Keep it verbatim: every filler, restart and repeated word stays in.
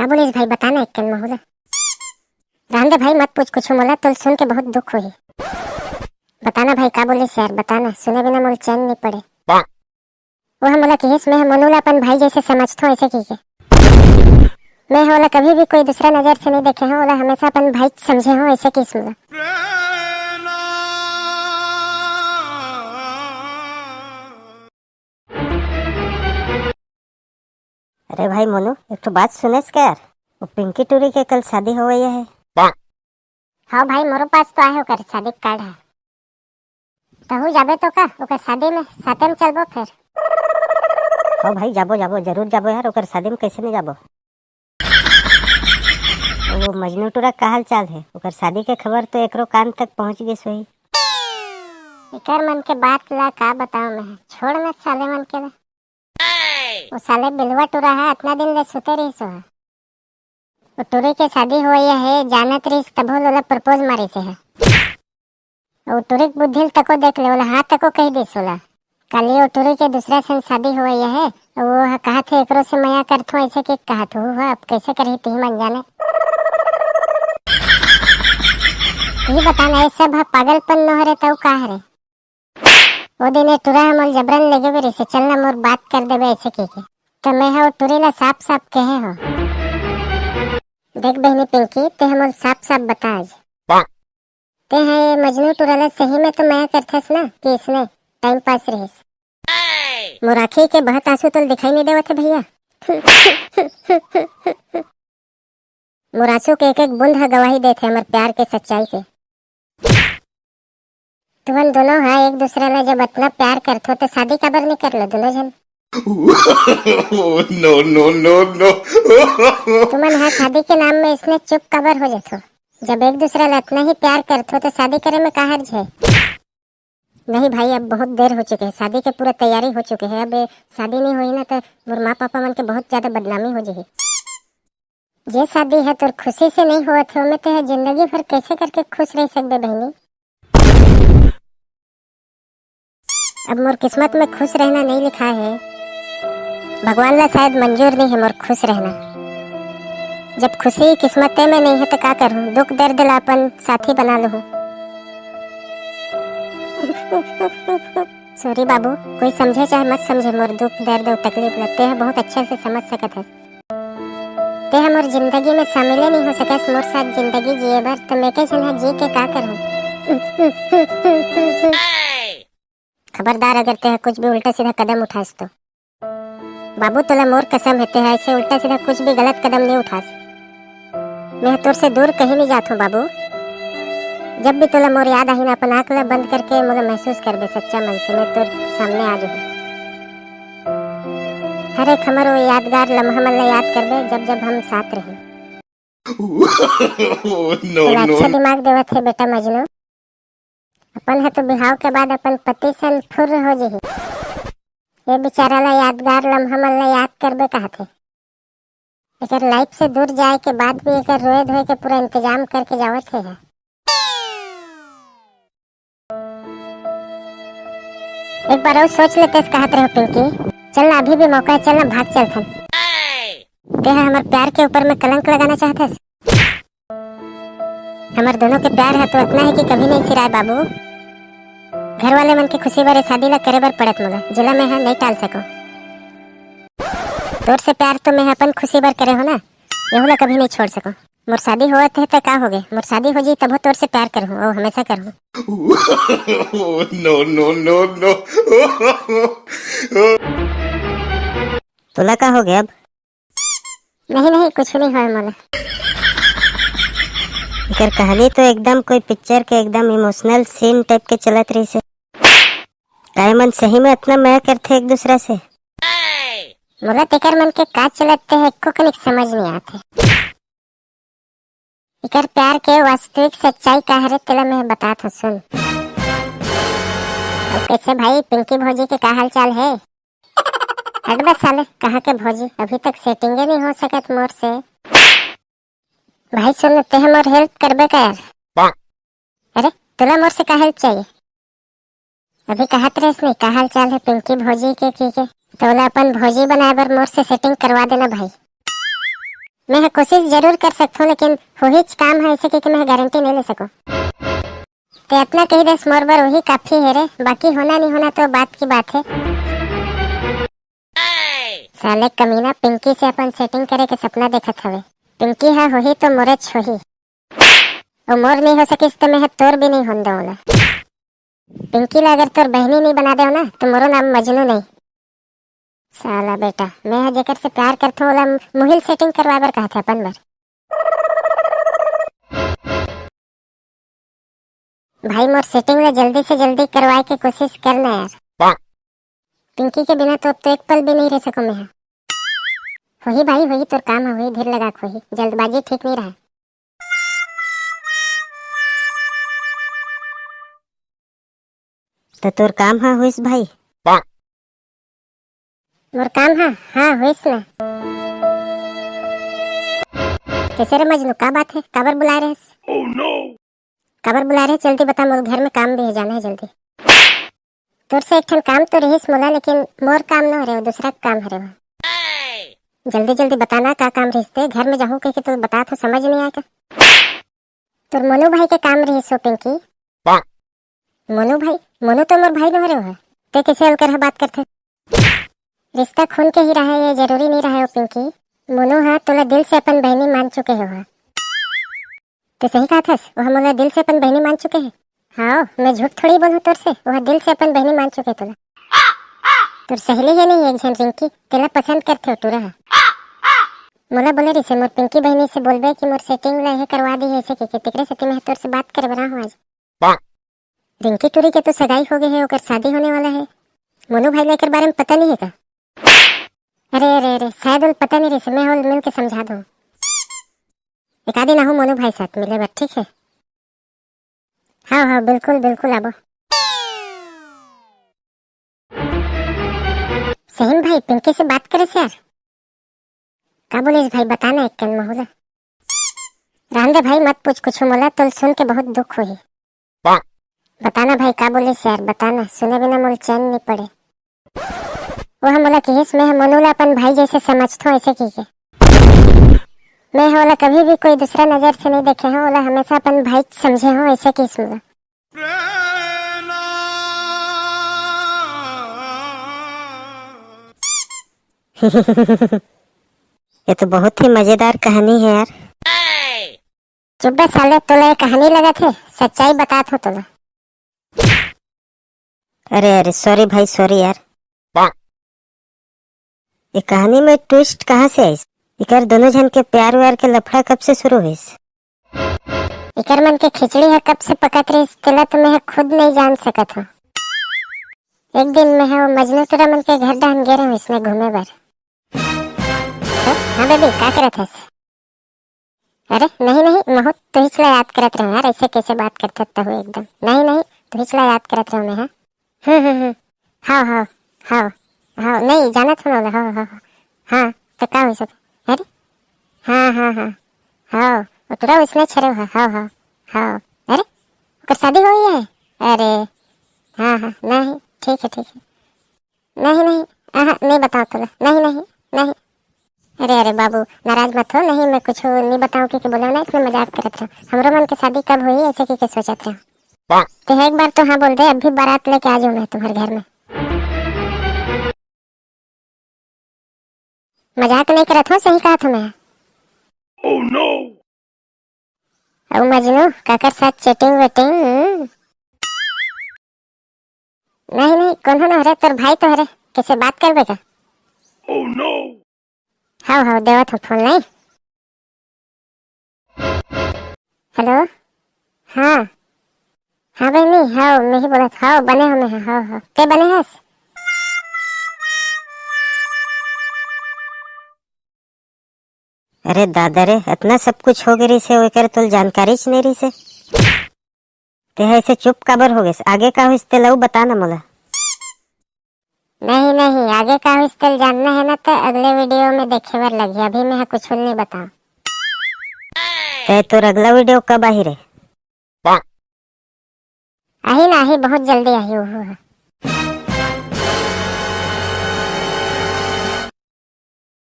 का बोलिस भाई, बताना एक कन महूला। रहन दे भाई, मत पूछ कुछ मोला, तोल सुन के बहुत दुख होही। बताना भाई, का बोलिस यार, बताना, सुने बिना मोल चैन नहीं पड़े। वो मोला किहिस, मैं ह मोनू ला अपन भाई जैसे समझथों, ऐसे कहिके। मैं ह ओला कभी भी कोई दूसरा नजर से नहीं देखे हूँ, ओला हमेशा अपन भाई समझे हूँ, ऐसे किहिस मोला। अरे भाई मोनू, एक ठो बात सुनेस का यार? वो पिंकी टूरी के कल शादी होवइया हे। हाँ भाई, मोरो पास तो आहे ओकर शादी के कार्ड हे। तहू जाबे तो का ओकर शादी में? साथे में चलबो फिर। हाँ भाई, जाबो, जाबो, जरूर जाबो यार, ओकर शादी में कैसे नहीं जाबो? वो मजनू टूरा का हाल चाल हे? ओकर शादी के खबर तो एकरो कान तक पहुंच गिस होही। एकर मन के बात ला का बताओ मैं, छोड़ ना साले मन के ला। वो साले बिलवा टूरा हे, अतना दिन ले सुते रहिस हे। वो टूरी के शादी होवइया हे, जानत रहिस तभो ले ओला प्रपोज मारिस हे। वो टूरी के बुद्धि ल तको देख ले, ओला हाँ तको कहि दिस ओला। काली वो टूरी के दूसरा संग शादी होवइया हे, वो ह कहत हे एकरो से मया करथों, ऐसे के कहत हूँ, अब कैसे करही तिही मन जाने। तिही बता ना, ये सब ह पागलपन नो हरे तऊ का हरे? वो दिन ये टूरा ह मोल जबरन लेगे भी रहिसे, चल ना मोर बात कर देबे ऐसे कहिके। त मैं ह वो टूरी ला साफ साफ कहे हो, देख बहिनी पिंकी, ते ह मोल साफ साफ बता आज। ते ह ये मजनू टूरा ला सही में तो मया करथस ना कि इसने टाइम पास रहिस? मोर आँखी के बहत आंसू तोल दिखाई नहीं देवत हे भैया। मोर आंसू के एक एक बूंद ह गवाही देत हे हमर प्यार के सच्चाई के। तुमन दोनों ह एक दूसरा ला जब अतना प्यार करथो त शादी काबर नहीं कर लो दोनों झन? No, no, no, no. तुमन ह शादी के नाम में इसने चुप काबर हो जथो? जब एक दूसरा ला अतना ही प्यार करथो त शादी करे में का हर्ज हे? नहीं भाई, अब बहुत देर हो चुके हे, शादी के पूरा तैयारी हो चुके हे। अब ये शादी नहीं होही ना त मोर माँ पापा मन के बहुत ज्यादा बदनामी हो जही। जे शादी ह तोर खुशी से नहीं होवत हे, ओमे ते ह जिंदगी भर कैसे करके खुश रह सकबे बहिनी? अब मोर किस्मत में खुश रहना नहीं लिखा हे। भगवान ला शायद मंजूर नहीं हे मोर खुश रहना। जब खुशी किस्मते में नहीं हे त का करूँ? दुख दर्द ला अपन साथी बना लूँ। सॉरी बाबू, कोई समझे चाहे मत समझे मोर दुख दर्द अउ तकलीफ ला, ते ह बहुत अच्छा से समझ सकत हस। ते ह मोर जिंदगी में शामिले नहीं हो सकस, मोर साथ जिंदगी जिए बर, त मैं के झन ह जी के का करहूं? खबरदार, अगर ते ह कुछ भी उल्टा सीधा कदम उठास तो। बाबू, तोला मोर कसम हे, ते ह ऐसे उल्टा सीधा कुछ भी गलत कदम नहीं उठास। मैं ह तोर से दूर कहीं नहीं जात हूँ बाबू। जब भी तोला मोर याद आही ना, अपन आँख ला बंद करके मोला महसूस करबे सच्चा मन से, मैं तोर सामने आ जाहूँ। हर एक हमर वो यादगार लम्हा मन ला याद करबे, जब जब हम साथ रही। No, तोला अच्छा no. दिमाग देवत हे बेटा मजनू। अपन ह तो बिहाव के बाद अपन पति सन फुर्र हो जही। ये बेचारा ला यादगार लम्हा मन ला याद करबे कहत हे। एकर लाइफ से दूर जाए के बाद भी एकर रोए धोए के पूरा इंतजाम करके जावत हे। एक बार अउ सोच लेतेस कहत रहो पिंकी, चल ना, अभी भी मौका है, चल ना, भाग चलथन। ते ह हमर प्यार के ऊपर में कलंक लगाना चाहत हस? हमर दोनों के प्यार ह तो अतना हे कि कभी नहीं सिराय बाबू। घर वाले मन के खुशी बर ए शादी ला करे बर पड़त मोला, जेला मैं ह नहीं टाल सको। तोर से प्यार तो मैं ह अपन खुशी बर करे हो ना, यहू ला कभी नहीं छोड़ सको। मोर शादी होवत हे त का होगे, मोर शादी हो जी तभो तोर से प्यार करहूँ, अउ हमेशा करहूँ। No, no, no, no. तोला का होगे अब? नहीं, नहीं, कुछ नहीं होय मोला। एकर कहानी तो एकदम कोई पिक्चर के एकदम इमोशनल सीन टाइप के चलत रहिसे। काय मन सही में अतना मया करथे एक दूसरा से? मोला तेकर मन के का चलत ते हे, एको कनिक समझ नहीं आथे। एकर प्यार के वास्तविक सच्चाई का हरे, तेला मैं बतात हूँ, सुन। अउ कैसे भाई, पिंकी भौजी के का हाल चाल हे? हट बे साले, कहाँ के भौजी, अभी तक सेटिंगे नहीं हो सकत मोर से। भाई सुन, तेह मोर हेल्प करबे का यार? अरे, तोला मोर से का हेल्प चाहिए? अभी कहत रहेस नहीं, का हाल चाल हे पिंकी भौजी के, की के? तो ओला अपन भौजी बनाए बर मोर से सेटिंग करवा देना भाई। मैं ह कोशिश जरूर कर सकथों, लेकिन होहीच काम है, ऐसे कहिके मैं ह गारंटी नहीं ले सकूं। ते अतना कही देस, मोर बर वही काफी है रे, बाकी होना नहीं होना तो बात की बात है। साले कमीना पिंकी से अपन सेटिंग करे के सपना देखत हवे। पिंकी ह होही तो मोरेच होही, अउ मोर नहीं हो सकिस तो मैं ह तोर भी नहीं होन दे ओला। पिंकी ला अगर तोर बहनी नहीं बना दे ना, तो मोरो नाम मजनू नहीं। साला बेटा, मैं ह जेकर से प्यार करथों, ओला मुहिल सेटिंग करवाए बर कहथे अपन बर। भाई, मोर सेटिंग ला जल्दी से जल्दी करवाए के कोशिश करना यार। पिंकी के बिना तो अब तो एक पल भी नहीं रह सकूं मैं ह। होही भाई, होही, तोर काम ह होही, धीर लगा के होही, जल्दबाजी ठीक नहीं रहा। तो तोर काम ह होइस भाई? मोर काम ह? हाँ, होइस ना। कैसे रे मजनू, का बात है? काबर बुलाए रहेस? काबर बुलाए रहे? जल्दी बता, मोर घर में काम भी है, जाना है जल्दी। तोर से एक ठन काम तो रहिस मोला, लेकिन मोर काम न हरे, वो दूसरा काम हरे वो। जल्दी जल्दी बताना, का काम रहिस ते? घर में जाहूं कह के तो बतात हो, समझ नहीं आए का? तोर मोनू भाई के काम रहिस हो पिंकी। मोनू भाई? मोनू तो मोर भाई न हरे हो। ते कैसे अलकर ह बात करथे? रिश्ता खून के ही रहा, ये जरूरी नहीं रहा हो पिंकी। मोनू ह तोला दिल से अपन बहनी मान चुके हो। ते सही कहत हस, वह मोला दिल से अपन बहनी मान चुके है। हाँ, मैं झूठ थोड़ी बोलूं तोर से, वह दिल से अपन बहनी मान चुके तोला। तोर सहेली है नहीं एक झन रिंकी, तेला पसंद करथे टूरा ह। मोला बोले रिसे मोर पिंकी बहनी से बोलबे कि मोर सेटिंग ला यह करवा दी है, ऐसे कहिके, तेकरे सेती मैं तोर से बात करे बर आहूं आज। रिंकी टूरी के तो सगाई हो गई है, ओकर शादी होने वाला है। मोनू भाई ला एकर बारे में पता नहीं है का? अरे अरे अरे, शायद ओला पता नहीं रिसे, मैं ओला मिल के समझा दूं। एक आध दिन आहूं मोनू भाई साथ मिले बर, ठीक है? हाँ हाँ, बिल्कुल बिल्कुल आबो। सही में भाई, पिंकी से बात करे से यार। का बोलिस भाई, बताना एक कन महू ला। रहन दे भाई, मत पूछ कुछ मोला, तोला सुन के बहुत दुख होही। बताना भाई, का बोलिस यार, बताना, सुने बिना मोला चैन नहीं पड़े। वो ह मोला किहिस, मैं ह मोनू ला अपन भाई जैसे समझथों, ऐसे कहिके। मैं ह ओला कभी भी कोई दूसरा नजर से नहीं देखे हों, ओला हमेशा अपन भाई समझे हों, ऐसे किहिस मोला। ये तो बहुत ही मजेदार कहानी है यार। चुप बे साले, तोला ये कहानी लगत हे, सच्चाई बतात हों तोला। अरे अरे, सॉरी भाई, सॉरी यार। ये कहानी में ट्विस्ट कहाँ से आइस? इकर दोनों झन के प्यार व्यार के लफड़ा कब से शुरू होइस? इकर मन के खिचड़ी ह कब से पकत रहिस, तेला तो मैं ह खुद नहीं जान सकत हों। एक दिन मैं ह वो मजनू टूरा मन के घर डहन गे रहों इसने घूमे बर। हाँ बेबी, का करत हस? अरे नहीं नहीं महू, तुहिच ला याद करत रहों यार, ऐसे कैसे बात करथस तहू एकदम। नहीं नहीं, तुहिच ला याद करत रहों मैं, हाँ। हम्म हम्म हम्म। हाव हाव हाव। हाव, नहीं जानत हों ना ओला, हाव हाव हाव। हाँ, तो का होइस? अरे हाँ हाँ हाँ। हाव, वो टूरा ओइसने छरे हो, हाव हाव हाव। अरे, ओकर शादी हो गई है? अरे हाँ हाँ, नहीं, ठीक है ठीक है। नहीं नहीं, आहा, नहीं बताओं तोला, नहीं नहीं, नहीं। अरे अरे बाबू, नाराज मत हो, नहीं मैं कुछ नहीं बताऊं कहिके बोलेंव ना, इसमें मजाक करत रहों। हमरो मन के शादी कब होही ऐसे कहिके सोचत रहों। ते एक बार तो हाँ बोल दे, अभी बारात लेके आ जाऊं मैं तुम्हारे घर में। मजाक नहीं करत हों, सही कहत हों मैं। अउ मजनू, काकर साथ चैटिंग वेटिंग? हम्म। नहीं नहीं, कोनो न हरे, तोर भाई तो हरे, कैसे बात करबे का? हाव हाव, देवत हों फोन line। हेलो, हाँ हाँ बहनी, हाव मैं ही बोलत, हाव बने हों मैं, हाव हाव, ते बने हस? अरे दादा रे, अतना सब कुछ हो गे रहिसे, ओकर तोला जानकारीच नहीं रहिसे। ते ह ऐसे चुप काबर हो गेस? आगे का होइस तेला अउ बता ना मोला। नहीं नहीं, आगे का होइस तेला जानना है ना, तो अगले वीडियो में देखे बर लगही, अभी मैं ह कुछ नहीं बताओं। ते तोर अगला वीडियो कब आही रे? आही ना आही, बहुत जल्दी आही उहू ह।